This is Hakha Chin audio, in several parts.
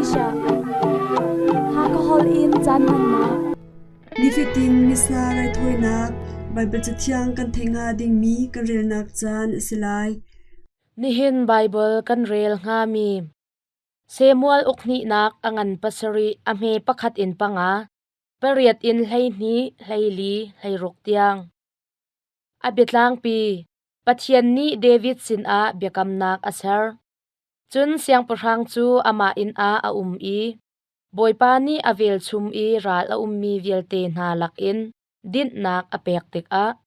Malaysia. Hakha holh in caan hmannak. Nifatin Missa raithawinak Baibal Cathiang kan theih hnga dingmi kan relnak caan a si lai. Nihin Baibal kan rel hngami Samuel ukhnihnak a ngan pasarih a hme pakhat in panga, pariat in 12, 14, 16 tiang. A biatlangpi Pathian nih David sinah biakamnak a ser. Cun siangpahrang cu amah inn ah a um i Bawipa nih a velchum i ral a ummi vialte hna lakin dinhnak a pek tikah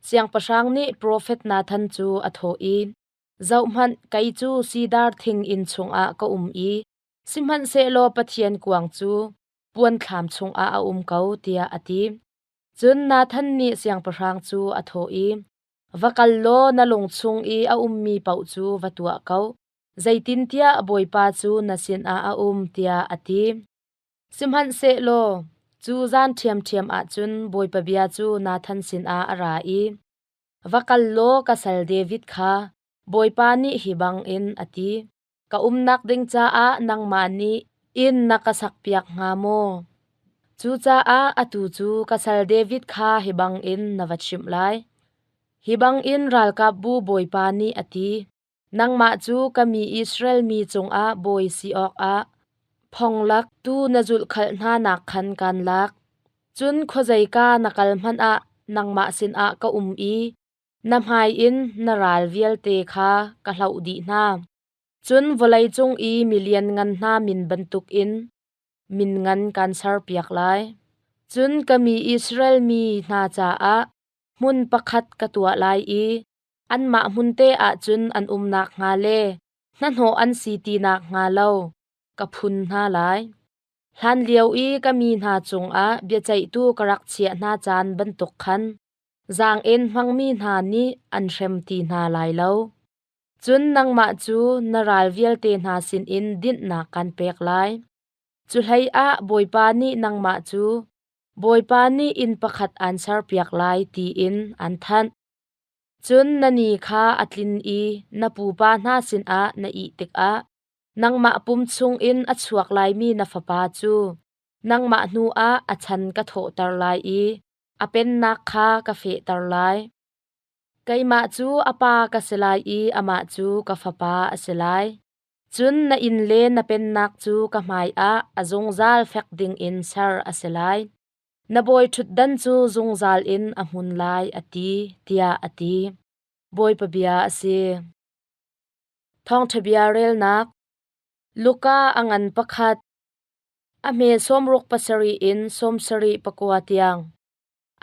siangpahrang nih profet Nathan cu a thawh i, Zohhmanh, kei cu sidar thing inn chungah ka um i sihmanhsehlaw Pathian kuang cu puanthlam chungah a um ko, tiah a ti. Cun Nathan nih siangpahrang cu a thawh i, Va kal law na lung chung i a ummi paoh cu va tuah ko, zeitintiah Bawipa cu na sinah a um, tiah a ti. Sihmanhsehlaw cu zan ṭhiamṭhiam ah cun Bawipa bia cu Nathan sinah a ra i, Va kal law ka sal David kha Bawipa nih hi bangin a ti, Ka umnak ding caah nangmah nih inn na ka sakpiak hnga maw? Cucaah atu cu ka sal David kha hi bangin na va chimh lai. Hi bangin ralkapbu Bawipa nih a ti, Nangmah cu ka mi Israel mi cungah bawi si awkah phonglak tu na zulhkhalh hna nak khan kaan lak. Cun khuazeika na kal hmanh ah nangmah sinah ka um i Na hmai in na ral vialte kha ka hloh dih hna. Cun vawleicung i mi lianngan hna min bantukin min ngan kaan serpiak lai. Cun ka mi Israel mi hna caah hmun pakhat ka tuah lai i anmah hmunte ah cun an um nakhnga le hnahnawh an si ti nakhnga lo ka phun hna lai. Hlanlio i ka mi hna cungah biaceihtu ka rak chiah hna caan bantuk khan Zaang-en hmangmi hna nih an hrem ti hna lai lo. Cun nangmah cu na ral vialte hna sinin dinhnak kan pek lai. Cu hleiah Bawipa nih nangmah cu, Bawipa nih inn pakhat aan serpiak lai tiin an thanh. Cun na ni kha a tlin i na pupa hna sinah na ih tikah nangmah pum chungin a chuak laimi na fapa cu nangmah hnuah a chan ka thawhter lai i a pennak kha ka fehter lai. Keimah cu a pa ka si lai i amah cu ka fapa a si lai. Cun na inn le na pennak cu ka hmaiah a zungzal fek dingin ser a si lai. Na bawi ṭhutdan cu zungzal in a hmun lai, a ti, tiah a ti. Bawipa bia a si. Thawngṭha bia relnak Luka a ngan pakhat A hme sawmruk pasarih in sawmsarih pakua tiang.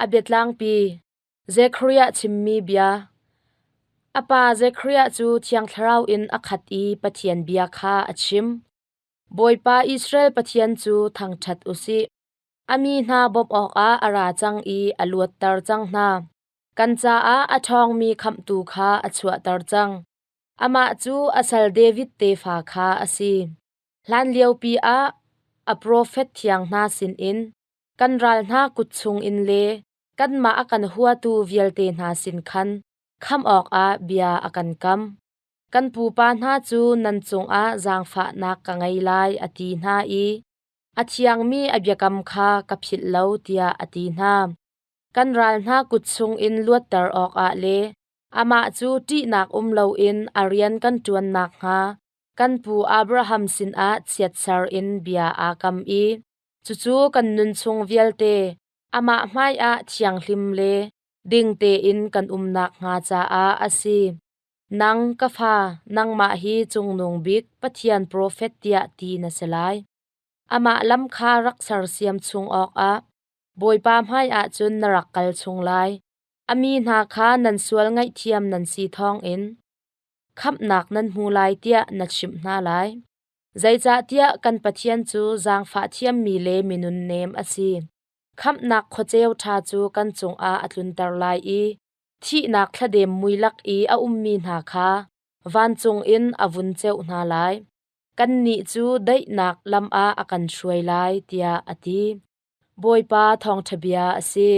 A biatlangpi Zekhariah chimmi bia. A pa Zekhariah cu Thiang Thlarau in a khat i Pathian bia kha a chim. Bawipa Israel Pathian cu thangṭhat u sih. A mi hna bawmh awkah a ra cang i a luatter cang hna. Kan caah a ṭhawngmi khamhtu kha a chuahter cang. Amah cu a sal David tefa kha a si. Hlanliopi ah a profet thiang hna sinin kan ral hna kut chungin le kanmah a kan huatu vialte hna sin khan khamh awkah bia a kan kam. Kan pupa hna cu nan cungah zaangfahnak ka ngei lai a ti hna i a thiangmi a biakam kha ka philh lo tiah a ti hna. Kan ral hna kut chungin luatter awkah le amah cu ṭihnak um loin a rian kan ṭuan nakhnga kan pu Abraham sinah chiatser in bia aa kam i cucu kan nunchung vialte amah hmaiah thianghlim le ding tein kan um nakhnga caah a si. Nang ka fa, nangmah hi Cungnung Bik Pathian profet tiah ti na si lai. Amah lam kha rak sersiam chung awkah Bawipa hmaiah cun na rak kal chung lai. A mi hna kha nan sual ngaihthiam nan si thawngin khamhnak nan hmu lai tiah na chimh hna lai. Zeicahtiah kan Pathian cu zaangfah thiammi le minunnem a si. Khamhnak khuaceu ṭha cu kan cungah a tlunter lai i thihnak thladem mui lak i a ummi hna kha vancung in a vun ceuh hna lai. Kannih cu daihnak lam ah a kan hruai lai, tiah a ti. Bawipa thawngṭha bia a si.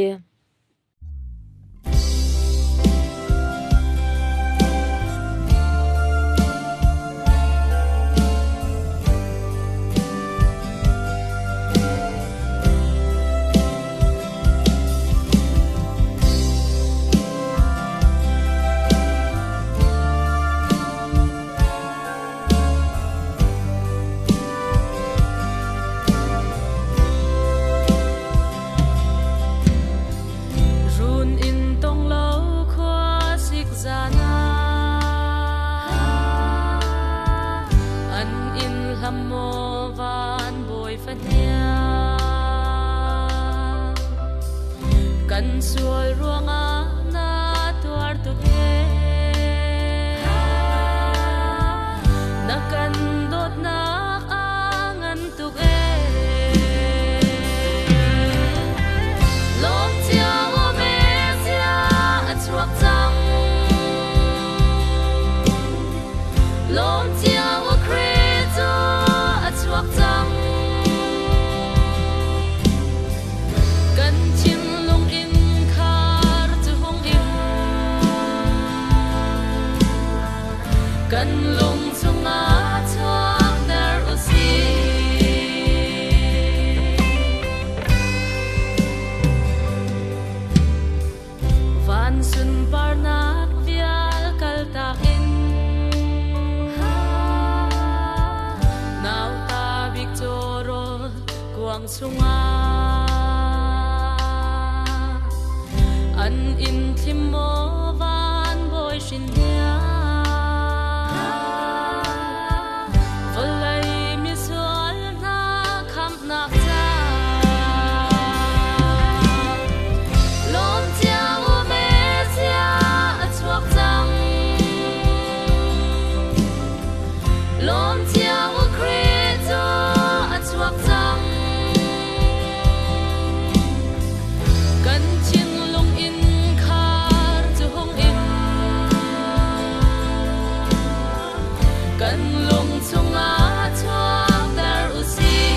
Van bawi fahniang Kan sual ruangah na tuar tuk ee Na kan dawtnak a ngan tuk ee Lawm cio Messiah a chuak cang Lawm cio Khrih cu a chuak cang Kan thinlung in khar cu hung in Kan lung chungah chuakter u sih. Van sunparnak vial kaltak in Nauta bik cawrawl kuang chungah An in thlim maw van bawi hrin Vawlei misual hna khamhnak ca Lawm cio Messiah a chuak cang Lawm cio Khrih cu a chuak cang Kan thinlung in khar cu hung in Kan lung chungah chuakter u sih.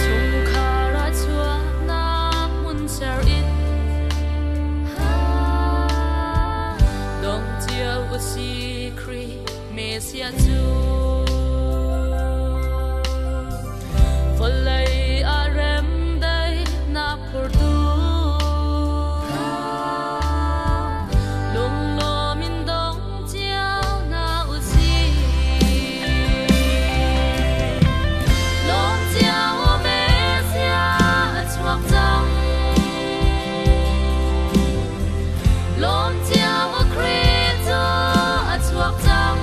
Chungkhar ah chuahnak hmun ser in dong cio u si Khrih Messiah cu vawlei ah remdaihnak phurtu lunglawm in dong cio hna u sih. Lawm cio Messiah a chuak cang. Lawm cio Khrih cu a chuak cang.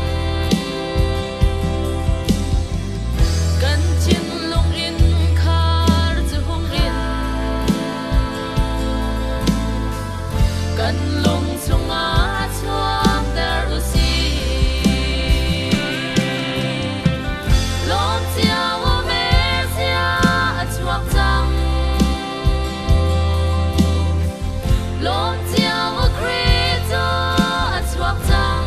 Kan thinlung in khar cu hung in Kan lung chungah chuakter u sih. Lawm cio Messiah a chuak cang. Lawm cio Khrih cu a chuak cang.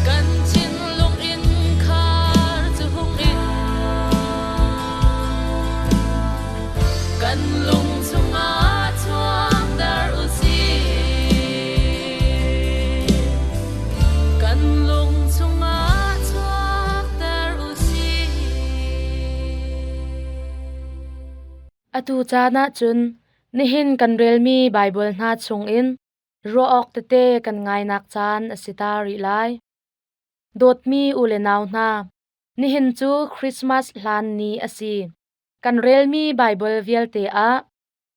Kan thinlung in khar cu hung in Kan lung chungah chuakter u sih. Kan lung chungah chuakter u sih. Atu caan ah cun nihin kan relmi Baibal hna chungin ruah awk tete kan ngainak caan a si ta rih lai. Dawtmi u le nau hna, nihin cu Christmas hlan ni a si. Kan relmi Baibal vialte ah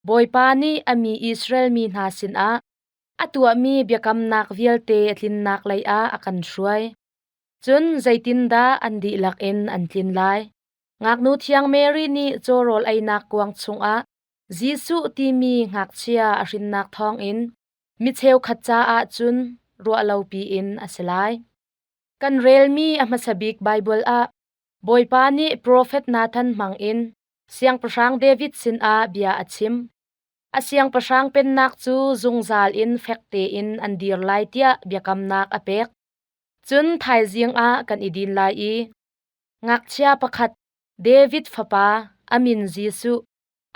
Bawipa nih a mi Israel mi hna sinah a tuahmi biakamnak vialte a tlinnak lei ah a kan hruai. Cun zeitindah an dihlak in an tlin lai? Ngaknu thiang Mary nih cawrawl einak kuang chungah Jesuh timi ngakchia a hrinnak thawngin mi cheukhat caah cun ruahlopi in a si lai. Kan relmi a hmasa bik Baibal ah Bawipa nih profet Nathan hmangin Siangpahrang David sinah bia a chim. A siangpahrang pennak cu zungzal in fek tein an dir lai tiah biakamnak a pek. Cun thaizing ah kan i din lai i ngakchia pakhat David fapa a min Jesuh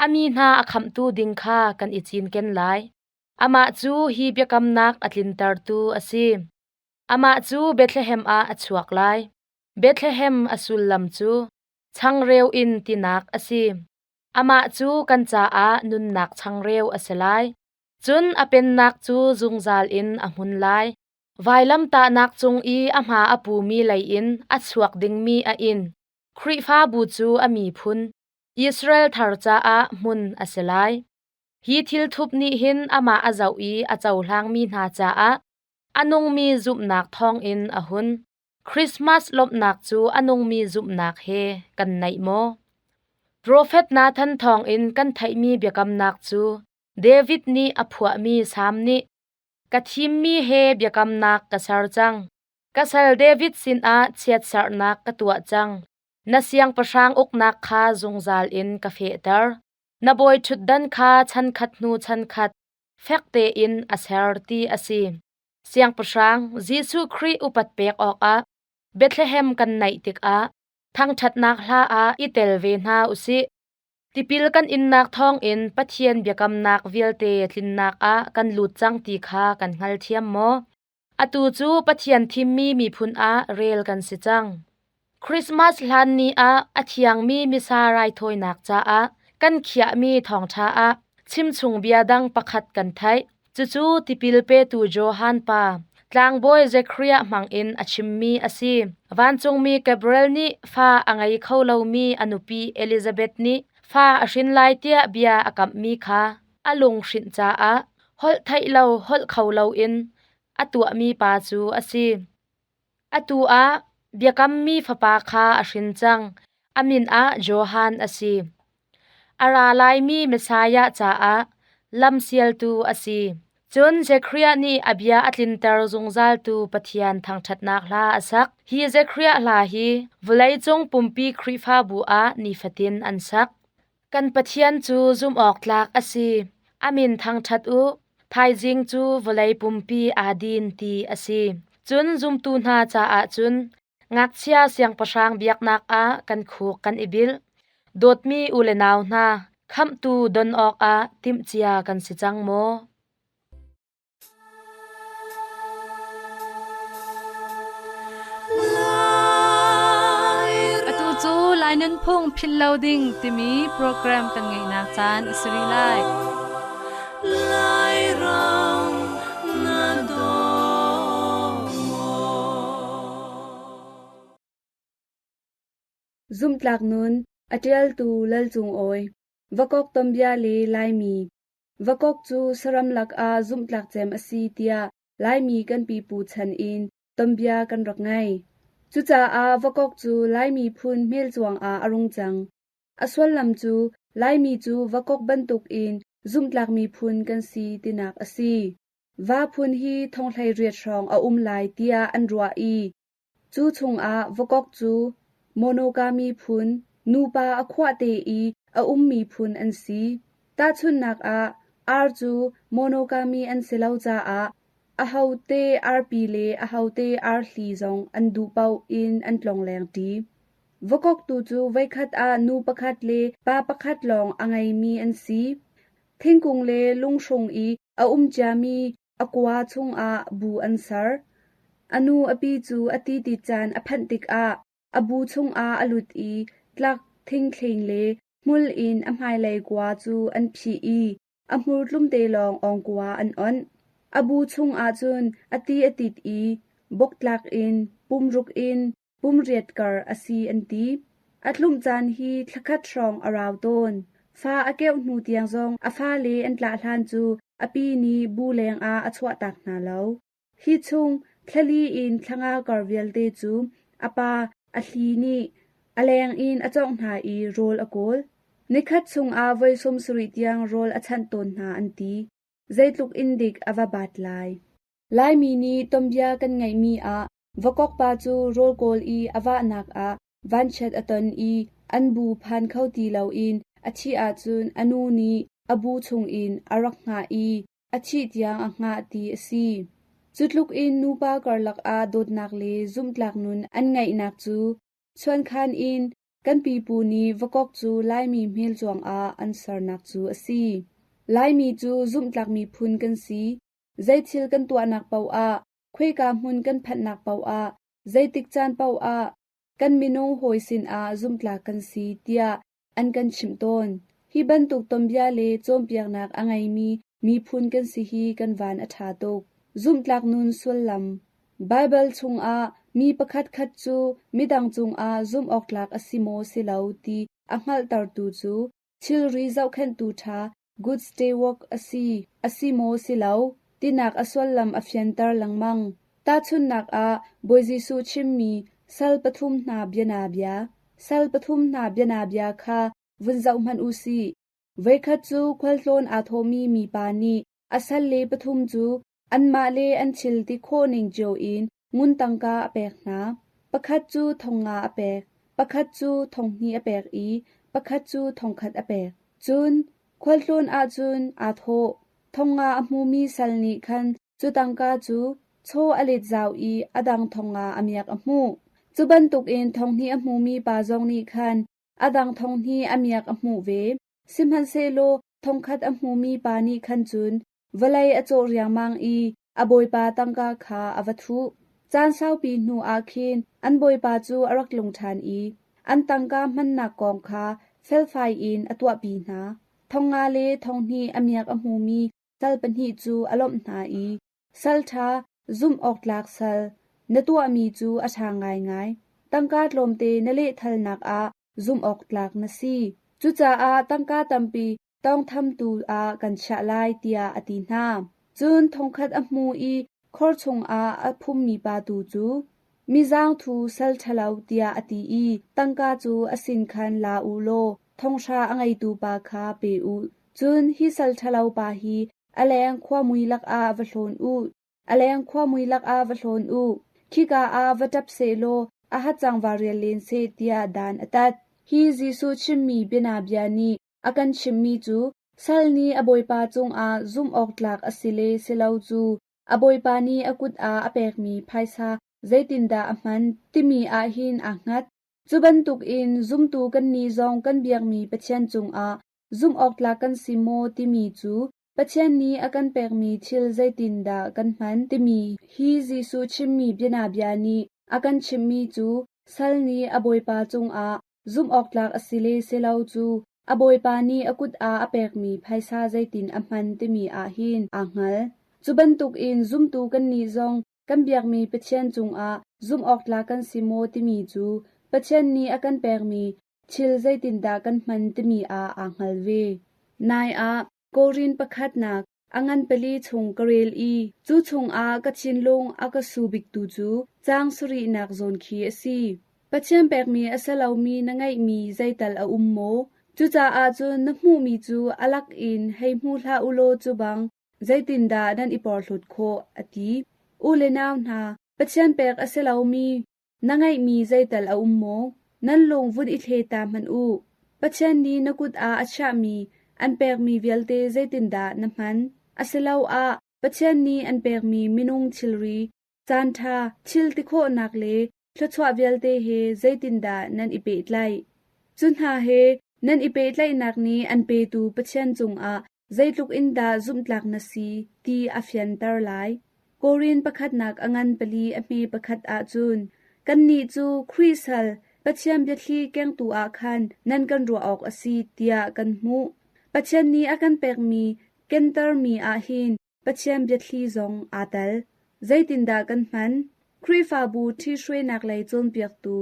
a mi hna a khamhtu ding kha kan i cinken lai. Amah cu hi biakamnak a tlintertu a si. Amah cu Bethlehem ah a chuak lai. Bethlehem a sullam cu changreu in tinak a si. Amah cu kan caah nunnak changreu a si lai. Cun a pennak cu zungzal in a hmun lai. Vailamtahnak cung i a hma a pumi lei in a chuak dingmi a inn, Khrihfabu cu a miphun, Israel thar caah hmun a si lai. Hi thil thup nih hin amah a zoh i a cohlangmi hna caah a nungmi zumhnak thawngin a hun. Christmas lawmhnak cu a nungmi zumhnak he kan naih maw? Profet Nathan thawngin kan theihmi biakamnak cu David nih a phuahmi salm nih ka thimmi he biakamnak ka ser cang. Ka sal David sinah chiatserhnak ka tuah cang. Na siangpahrang uknak kha zungzal in ka fehter. Na bawi ṭhutdan kha chankhat hnu chankhat fek tein a ser ti a si. Siangpahrang Jesuh Khrih upat pek awkah Bethlehem kan naih tikah thangṭhatnak hla ah i tel ve hna u sih. Tipil kan innak thawngin Pathian biakamnak vialte tlinnak ah kan lut cang ti kha kan hngalthiam maw? Atu cu Pathian thimmi miphun ah rel kan si cang. Christmas hlan ni ah a thiangmi Missa raithawinak caah kan khiahmi thawngṭha ah chimchung bia dang pakhat kan theih. Cucu tipil petu Johan pa, tlangbawi Zekhariah hmangin a chimmi a si. Vancungmi Gabriel nih fa a ngei kho lomi a nupi Elizabeth nih fa a hrin lai tiah bia a kamhmi kha a lunghrinh caah holh theih lo holh kho loin a tuahmi pa cu a si. Atu ah biakammi fapa kha a hrin cang. A min ah Johan a si. A ra laimi Messiah caah lamsialtu a si. Cun Zekhariah nih a bia a tlinter zungzaltu Pathian thangṭhatnak hla a sak. Hi Zekhariah hla hi vawleicung pumpi Khrihfabu ah nifatin an sak. Kan Pathian cu zumhawktlak a si. A min thangṭhat u. Thaizing cu vawlei pumpi aa din ti a si. Cun zumtu hna caah cun ngakchia siangpahrang biaknak ah kan khuk kan i bilh. Dawtmi u le nau hna, khamhtu don awkah timhcia kan si cang maw? Atu cu Lai Nunphung Philh Lo Ding timi program kan ngeihnak caan a si rih lai. Zumhtlak nun, a ṭialtu Lal Cung Awi, Vakok Tombia le Laimi. Vakok cu saram lakah zumhtlak cem a si tiah Laimi kan pipu chan in tombia kan rak ngei. Cucaah Vakok cu Laimi phun hmelcuang ah a rung cang. A sullam cu Laimi cu Vakok bantukin zumhtlak miphun kan si tinak a si. Va phun hi thonghlei riat hrawng a um lai tiah an ruah i cu chungah Vakok cu monogamy phun, nupa a khuahte i a ummi phun an si. Tahchunhnak ah, ar cu monogamy an si lo caah ahote arpi le ahote arhli zong an duh paoh in an tlongleng ṭi. Vakok tu cu voikhat ah nu pakhat le pa pakhat lawng a ngeimi an si. Thingkung le lunghrung i a um ciami a kua chungah bu an ser. A nu a pi cu a ti ti caan a phanh tikah a bu chungah a lut i tlak, thingthling le hmul in a hmailei kua cu an phih i a hmur tlumte lawng awngkua an onh. A bu chungah cun a ti a tit i bawktlak in pumruk in pumriat kar a si an ti. A tlumh caan hi thlakhat hrawng a rau tawn. Fa a keuh hnu tiang zong a fale an tlah hlan cu a pi nih bu lengah a chuahtak hna lo. Hi chung thlali in thlanga kar vialte cu a pa a hli nih a leng in a cawngh hna i rawl a kawl. Nikhat chungah voi 70 tiang rawl a chanh tawn hna an ti. Zeitluk in dik a va bat lai. Laimi nih tombia kan ngeihmi ah Vakok pa cu rawl kawl i a vahnak ah vanchiat a ton i an bu phan kho ti loin a thih ahcun a nu nih a bu chungin a rak hngah i a thih tiang a hngah ti a si. Cu tluk in nupa karlak ah dawtnak le zumhtlak nun an ngeihnak cu chuankhan in kan pipu nih vakok cu Laimi hmelcuang ah an sernak cu a si. Laimi cu zumhtlak miphun kan si. Zeithil kan tuahnak paoh ah. Khoika hmun kan phanhnak paoh ah, zeitik caan paoh ah kan minung hawi sinah zumhtlak kan si tiah an kan chimh tawn. Hi bantuk tonbia le cawnpiaknak a ngeimi miphun kan si hi kan van a ṭha tuk. Zumhtlak nun sullam Baibal chungah mi pakhatkhat cu midang cungah zumhawktlak a si maw si lo ti a hngalhtertu cu thilri zohkhenhtu ṭha good steward a si, a si maw si lo tinak a sullam a fianter lengmang. Tahchunhnak ah Bawi Jesuh chimmi sal pathum hna bianabia, sal pathum hna bianabia kha vun zoh hmanh u sih. Voikhat cu khualtlawn aa thawhmi mipa nih a salle pathum cu anmah le an thil ti khawh ning cio in ngun tangka a pek hna. Pakhat cu thong nga a pek, pakhat cu thong hnih a pek i pakhat cu thong khat a pek. Cun khualtlawn ahcun aa thawh. Thong nga a hmumi sal nih khan cu tangka cu chaw a let zau i a dang thong nga a miak a hmuh. Cu bantukin thong hnih a hmumi pa zong nih khan a dang thong hnih a miak a hmuh ve. Sihmanhsehlaw thongkhat a hmumi pa nih khan cun vawlei a cawh riangmang i a bawipa tangka kha a va thuh. Caan saupi hnu ah khin an bawipa cu a rak tlung ṭhan i an tangka hmannak kong kha felfai in a tuahpi hna. Thong nga le thong hnih a miak a hmumi sal pahnih cu a lawmh hna i, Sal ṭha, zumh awktlak sal, na tuahmi cu a ṭha ngaingai. Tangka tlawmte na lehthalnak ah zumh awktlak na si. Cucaah tangka tampi tawngthamtu ah kan chiah lai, tiah a ti hna. Cun thongkhat a hmu i khor chungah a phummi pa tu cu, Mi zaangthu sal ṭhalo tiah a ti i tangka cu a sin khan la u law thonghra a ngeitu pa kha pe u. Cun hi sal ṭhalo pa hi a leng khuamui lakah va hlawn u. A leng khuamui lakah va hlawn u. Khika ah va ṭap sehlaw a hacang va rial len seh tiah dan a tat. Hi Jesuh chimmi bianabia nih a kan chimhmi cu sal nih a bawipa cungah zumh awktlak a si le si lo cu a bawipa nih a kut ah a pekmi phaisa zeitindah a hman timi ahhin aa hngat. Cu bantukin zumtu kannih zong kan biakmi Pathian cungah zumhawktlak kan si maw timi cu Pathian nih a kan pekmi thil zeitindah kan hman timi hi Jesuh chimmi bianabia nih a kan chimhmi cu sal nih a bawipa cungah zumhawktlak a si le si lo cu a bawipa nih a kut ah a pekmi phaisa zeitin a hman timi ahhin aa hngal. Cu bantukin zumtu kannih zong kan biakmi Pathian cungah zumhawktlak kan si maw timi cu Pathian nih a kan pekmi thil zeitindah kan hman timi ah aa hngal ve. Nai ah Korin pakhatnak a ngan pali chung ka rel i cu chungah ka thinlung a ka su biktu cu caang sarihnak zawn khi a si. Pathian pekmi a si lomi na ngeihmi zeital a um maw? Cucaah cun na hmuhmi cu a lak in hei hmu hlah u law cu bang zeitindah nan i porhlawt khawh, a ti. U le nau hna, Pathian pek a si lomi na ngeihmi zeital a um maw? Nan lung vun i thle ta hmanh u. Pathian nih na kut ah a chiahmi an pekmi vialte zeitindah na hman? Asiloah Pathian nih an pekmi minung thilri, caanṭha, thil ti khawhnak le thluachuah vialte he zeitindah nan i pehtlaih? Cu hna he nan i pehtlaihnak nih an petu Pathian cungah zeitluk in dah zumhtlak na si ti a fianter lai. Korin pakhatnak a ngan pali a hme pakhat ahcun kannih cu Khrih sal Pathian biathli kengtu ah khan nan kan ruah awk a si tiah kan hmuh. Pathian nih a kan pekmi kentermi ah hin Pathian biathli zong aa tel. Zeitindah kan hman? Khrihfabu ṭhihruainak lei cawnpiaktu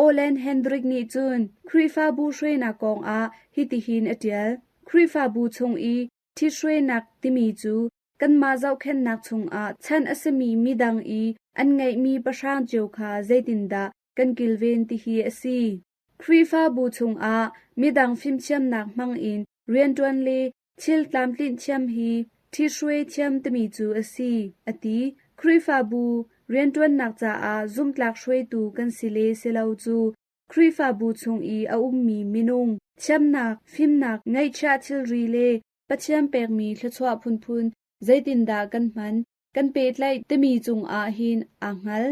Olen Hendrik nih cun Khrihfabu hruainak kongah hitihin a ṭial: Khrihfabu chung i ṭhithruainak timi cu kanmah zohkhenhnak chungah chan a simi midang i an ngeihmi pahrang cio kha zeitindah kan kilven tihi a si. Khrihfabu chungah midang fimthiamnak hmangin rianṭuan le thil tlamtlinh thiam hi ṭhithruai thiam timi cu a si, a ti. Khrihfabu rianṭuannak caah zumhtlak hruaitu kan si le si lo cu Khrihfabu chung i a ummi minung thiamnak, fimnak, ngeihchiah thilri le Pathian pekmi thluachuah phunphun zeitindah kan hman, kan pehtlaih timi cungah hin aa hngal.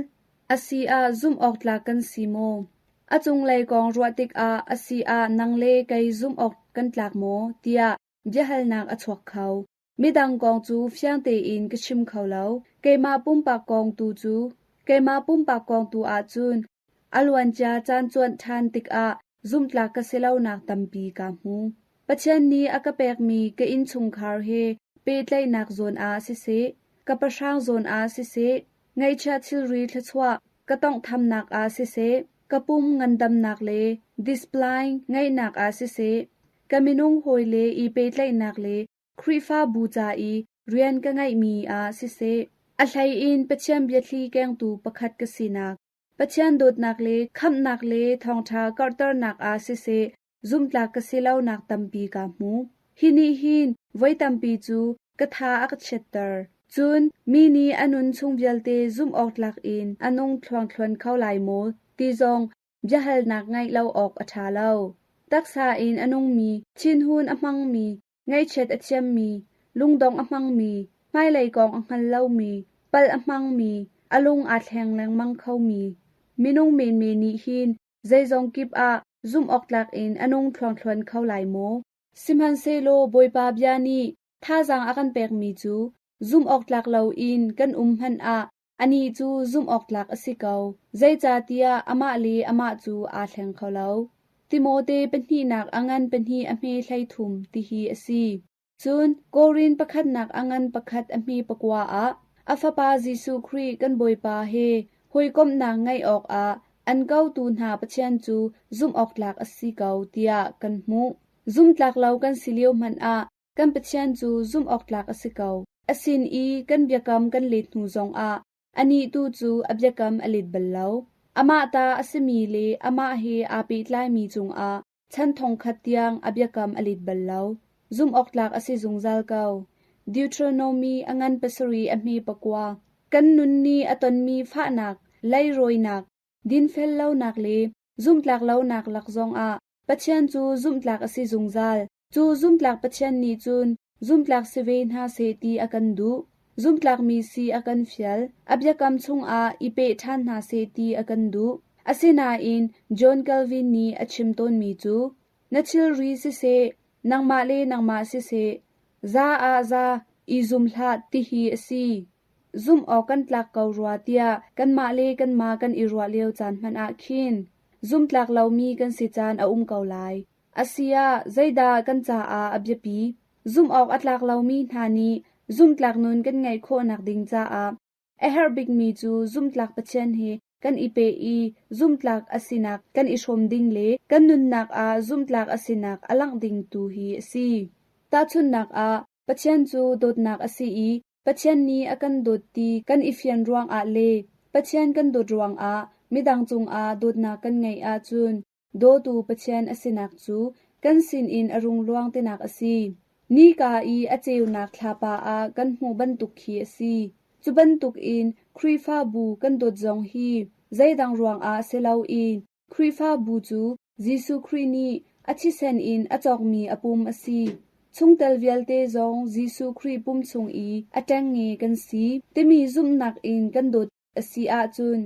A si ah zumh awktlak kan si maw? A cunglei kong ruah tikah a si ah nang le kei zumh awk kan tlak maw tiah biahalnak a chuak kho. Midang kong cu fiang tein ka chim kho lo. Keimah pumpak kong tu cu keimah pumpak kong tu ahcun a luancia caan cuanh ṭhan tikah zumhtlak ka si lonak tampi kaa hmu. Pathian nih a ka pekmi ka innchungkhar he pehtlaihnak zawn ah siseh, ka pahrang zawn ah siseh, ngeihchiah thilri thluachuah ka tonghthamnak ah siseh, ka pum ngandamnak le discipline ngeihnak ah siseh, ka minung hawi le i pehtlaihnak le Khrihfabu ca i rian ka ngeihmi ah siseh, a hlei in Pathian biathli kengtu pakhat ka sinak, Pathian dawtnak le khamhnak le thawngṭha karhternak ah siseh zumhtlak ka si lonak tampi kaa hmu. Hi nih hin voi tampi cu ka tha a ka chiatter. Cun mi nih a nun chung vialte zumh awktlak in a nung thluangthluan kho lai maw ti zong biahalnak ngeih lo awk a ṭha lo. Taksa in a nungmi, thinhun a hmangmi, ngaihchiat a thiammi, lungdong a hmangmi, hmailei kong a hngal lomi, palh a hmangmi, a lung aa thleng lengmang khomi, minung menmen nih hin zeizong kip ah zumhawktlak in a nung thluangthluan kho lai maw? Sihmanhsehlaw Bawipa bia nih thazaang a kan pekmi cu zumhawktlak loin kan um hmanh ah anih cu zumhawktlak a si ko, zeicahtiah amah le amah cu aa thleng kho lo. Timote pahnihnak a ngan pahnih a hme 13 tihi a si. Cun Korin pakhatnak a ngan pakhat a hme pakua ah a Fapa Jesuh Khrih kan Bawipa he hawikomhnak ngeih awkah an kotu hna Pathian cu zumhawktlak a si ko tiah kan hmuh. Zumhtlak lo kan si lio hmanh ah kan Pathian cu zumhawktlak a si ko. A sin i kan biakam kan let hnu zongah anih tu cu a biakam a let bal lo. Amah ta a simi le amah he aa pehtlaimi cungah chan thongkhat tiang a biakam a let bal lo. Zumhawktlak a si zungzal ko. Deuteronomy a ngan pasarih a hme pakua. Kan nun nih a tonmi fahnak, leirawinak, dinfel lonak le zumhtlak lonak lak zongah Pathian cu zumhtlak a si zungzal. Cu zumhtlak Pathian nih cun zumhtlak si ve hna seh ti a kan duh. Zumhtlakmi si a kan fial. A biakam chungah i peh ṭhan hna seh ti a kan duh. Asinain John Calvin nih a chim tawnmi cu, Na thilri siseh, nangmah le nangmah siseh, za ah za i zum hlah tihi a si. Zumh awk kan tlak ko rua tiah kanmah le kanmah kan i ruah lio caan hmanh ah khin zumhtlak lomi kan si caan a um ko lai. Asiah zeidah kan caah a biapi? Zumh awk a tlak lomi hna nih zumhtlak nun kan ngeih khawhnak ding caah a herh bikmi cu zumhtlak Pathian he kan i peh i zumhtlak a sinak kan i hrawm ding le kan nunnak ah zumhtlak a sinak a langh ding tu hi a si. Tahchunhnak ah, Pathian cu dawtnak a si i Pathian nih a kan dawt ti kan i fian ruangah le Pathian kan dawt ruangah midang cungah dawtnak kan ngeih ahcun dawtu Pathian a sinak cu kan sinin a rung luang tinak a si. Nika i a ceunak thlapa ah kan hmuh bantuk khi a si. Cu bantukin Khrihfabu kan dawt zong hi zeidang ruangah si loin Khrihfabu cu Jesuh Khrih nih a thisen in a cawkmi a pum a si. Chungtel vialte zong Jesuh Khrih pum chung i a ṭengnge kan si timi zumhnak in kan dawt a si ahcun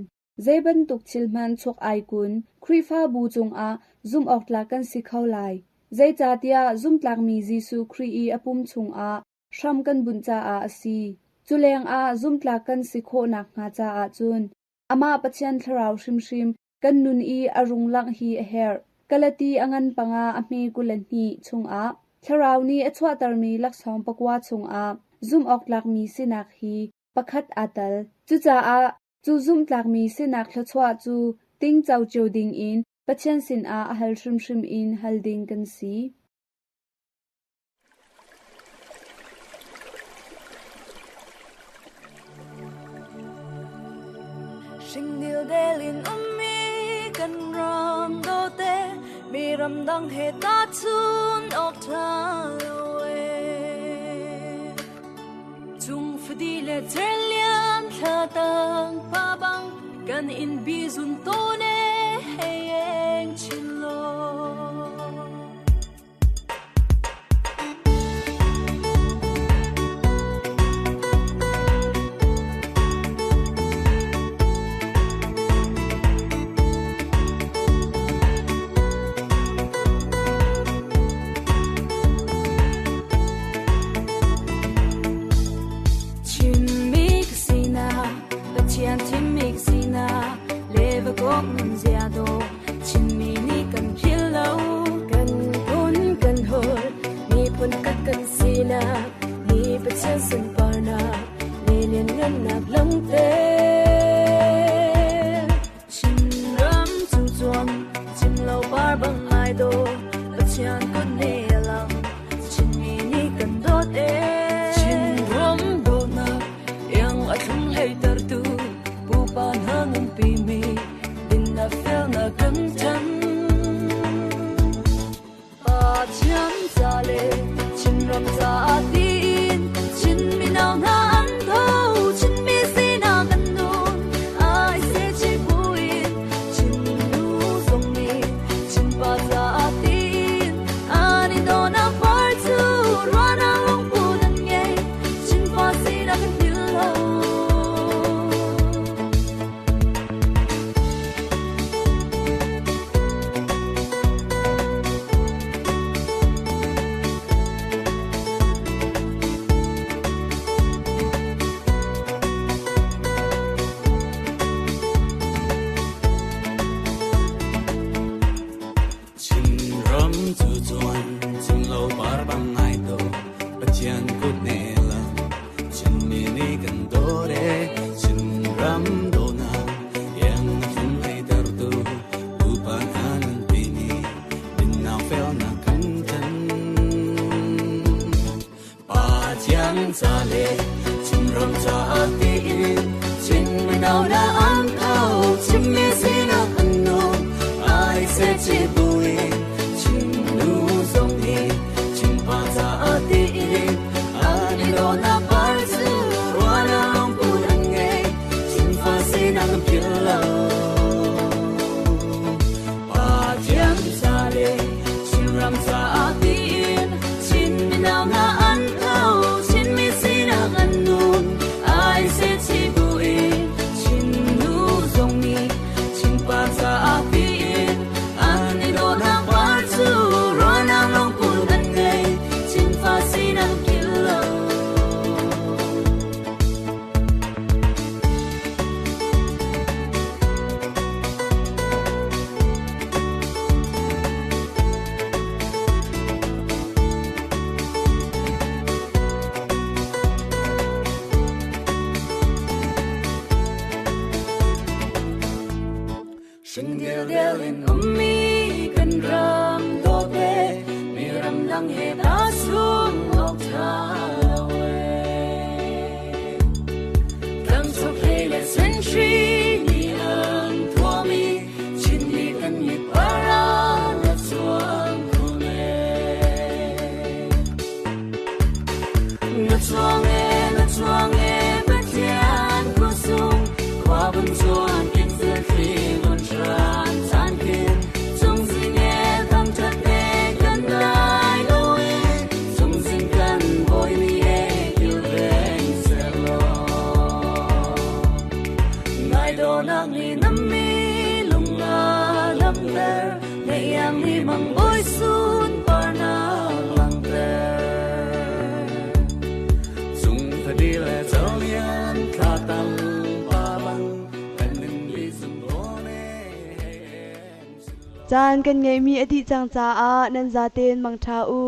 zei bantuk thil hmanh chuak ai kun Khrihfabu cungah zumhawktlak kan si kho lai. Zeicahtiah zumhtlakmi Jesuh Khrih i a pum chungah hram kan bunh caah a si. Cu lengah zumhtlak kan si khawh nakhnga caah cun Amah Pathian Thlarau hrimhrim kan nun i a rung langh hi a herh. Galati a ngan panga a hme 22 chungah Thlarau nih a chuahtermi laksawng pakua chungah zumhawktlakmi sinak hi pakhat aa tel. Cucaah cu zumhtlakmi sinak thluachuah cu tingco cio dingin Pathian sinah a hal hrimhrim in hal ding kan si. Hringnil delin ummi kan ram dawte mi ramdang he tahchun awk ṭha lo ee. Cung fadi le cerlian thla tang pa bang kan in bi zun tawn e hei eng chin law. Vakok nun zia dawh Chinmi nih kan philh lo. Kan phun kan holh miphun khat kan sinak ni Pathian sunparnak le lianngannak langhter. Chinram cungcuang cim lo par bang ai dawh Pathian kut ne lang Chinmi nih kan dawt ee. Chinram dawtnak iang a thlum hleitertu pupa hna nunpi mi dinnak felnak kan chan. Pathian ca le Chinram caah tiin Chin mino hna an tho Chinmi sinak kan nun ai se chi buin Chin nu zong nih Chinpa caah tiin an i dawhnak par cu ruahnak lungput an ngei Chinpa sinak kan philh lo. Chinram cu cuan cimlo par bang ai dawh Pathian kut ne lang Chinmi nih kan dawt ee Chinram dawhnak iang a thlum hleitertu pupa hna nunpi mi dinnak felnak kan chan. Pathian ca le Chinram caah tiin Chin mino hna an tho Chinmi sinak an nung ai se chi buin Chin nu zong nih Chinpa caah tiin an i dawhnak par cu ruahnak lungput an ngei Chinfa sinak an philh lo. Pathian ca le Chinram caah tiin Chin mino hna an tho Chinmi sinak an nun ai se chi buin Chin nu zong nih Chinpa caah tiin an i dawhnak par cu ruahnak lungput an ngei Chinfa sinak an philh lo. Hringdildel in ummi kan ram dawt ee mi ramdang he tahchun awk ṭha lo ee. Tlangchuk hlei le senhri nih an thuahmi Chinmi kan mit par ah na cuang khun ee. Na cuang ee, na cuang ee, Pathian khuasung khua vun cuan kin thilthli vun hran caan khin cungzing ee thangṭhat ee kan dai lo ee cungzing kan bawi nih ee kilveng sehlaw. Ngai dawhnak nih na mi lung a lamter ngeih mi mang bawi sunparnak langhter. Cung thadi le colian thla tam pa bang kan ning li zum dawn ee. Caan kan ngeihmi a dih cang caah nan zaten mangṭha u.